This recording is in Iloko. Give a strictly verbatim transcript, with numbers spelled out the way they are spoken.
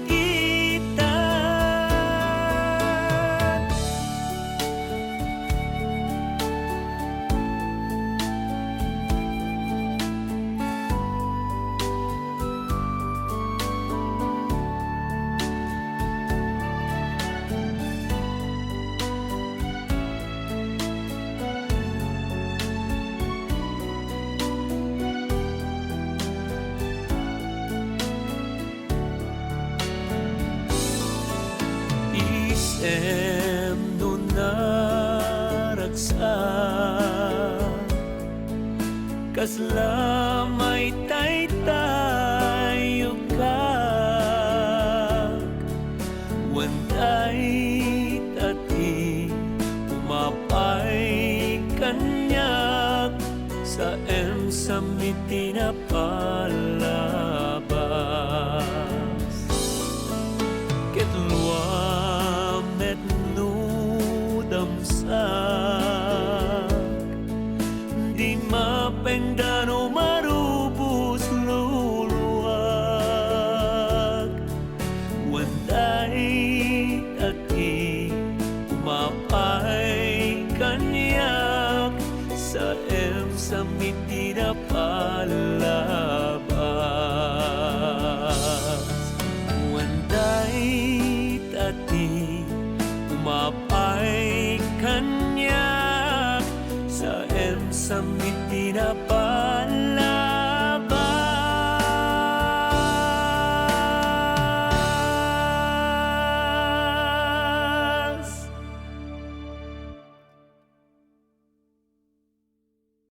itan. Isem no naragsak, kasla maytaytayogak, wen daytati umapay kaniak, saem sa mitdi napalabas. Ket luam met no damsak, di mapengda no marubos luluak. Wen daytati umapay kaniak, saem sa mitdi napalabas. Wen daytati umapay kaniak, saem sa mitdi napalabas.